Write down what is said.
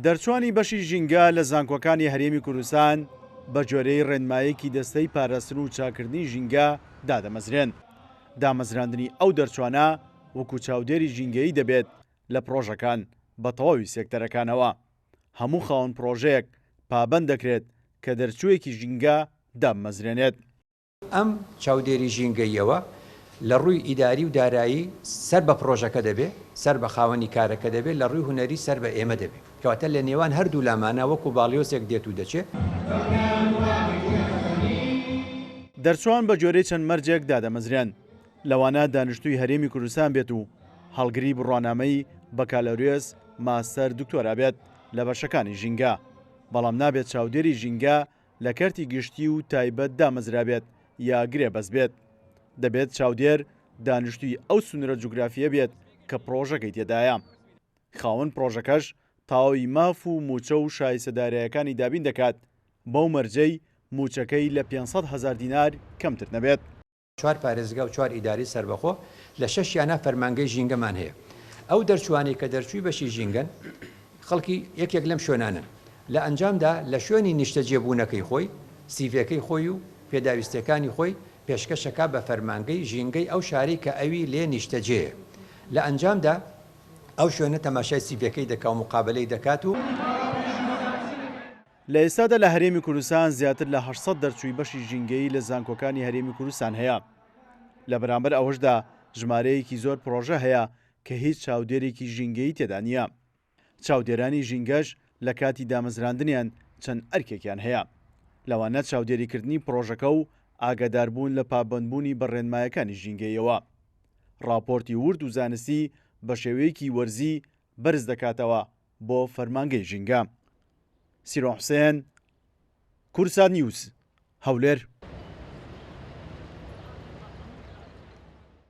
دەرچوانی بەشی ژینگە لە زانکۆکانی هەرێمی کوردستان بە گوێرەی ڕێنمایەکی دەستەی پاراستن و چاککردنی ژینگە دادەمەزرێن. دامەزراندنی ئەو دەرچوانە وەکو چاودێری ژینگەیی دەبێت لە پڕۆژەکان بە تەواوی سێکتەرەکانەوە. هەموو خاوەن پڕۆژەیەک پابەند دەکرێت کە دەرچووێکی ژینگە دابمەزرێنێت. ئەم چاودێری ژینگەییەوە لە ڕووی ئیداری و دارایی سەر بە پڕۆژەکە دەبێ، سەر بە خاوەنی کارەکە دەبێ، لە ڕووی هونەری سەر بە ئێمە دەبێ. کەواتە لە نێوان هەردوو لامانا وەکوو باڵیۆزێک دێت و دەچێ. دەرچووان بە گوێرەی چەند مەرجێک دادەمەزرێن، لەوانە دانیشتووی هەرێمی کوردستان بێت و هەڵگری بڕوانامەی بەکالۆریۆس، ماستەر، دکتۆرا بێت لە بەشەکانی ژینگە، بەڵام نابێت چاودێری ژینگە لە کەرتی گشتی و تایبەت دامەزرابێت یا گرێبەست بێت. دەبێت چاودێر دانیشتووی ئەو سنوورە جوگرافییە بێت کە پڕۆژەکەی تێدایە. خاوەن پڕۆژەکەش تەواوی ماف و مووچە و شایستە دارایەکانی دابین دەکات، بەو مەرجەی مووچەکەی لە 500 هەزار دینار کەمتر نەبێت. چوار پارێزگا و چوار ئیدارەی سەربەخۆ، لە شەشیانا فەرمانگەی ژینگەمان هەیە. ئەو دەرچووانەی کە دەرچووی بەشی ژینگەن، خەڵکی یەکێک لەم شوێنانەن. لە ئەنجامدا لە شوێنی نیشتەجێبوونەکەی خۆی، سیڤیەکەی خۆی و پێداویستییەکانی خۆی پێشکەشەکا بە فەرمانگەی ژینگەی ئەو شارەی کە ئەوی لێ نیشتەجێیە. لە ئەنجامدا ئەو شوێنە تەماشای سیڤیەکەی دەکا و موقابەلەی دەکات و. لە ئێستادا لە هەرێمی کوردستان زیاتر لە 800 دەرچووی بەشی ژینگەیی لە زانکۆکانی هەرێمی کوردستان هەیە. لە بەرامبەر ئەوەشدا ژمارەیەکی زۆر پڕۆژە هەیە کە هیچ چاودێرێکی ژینگەیی تێدا نییە. چاودێرانی ژینگەش لە کاتی دامەزراندنیان چەند ئەرکێکیان هەیە. لەوانە چاودێریکردنی پڕۆژەکە و ئاگاداربوون لە پابەندبوونی بە ڕێنمایەکانی ژینگەییەوە. ڕاپۆرتی ورد و زانستی بە شێوەیەکی وەرزی بەرز دەکاتەوە بۆ فەرمانگەی ژینگە. سیروان حوسێن، کوردسات نیوز، هەولێر.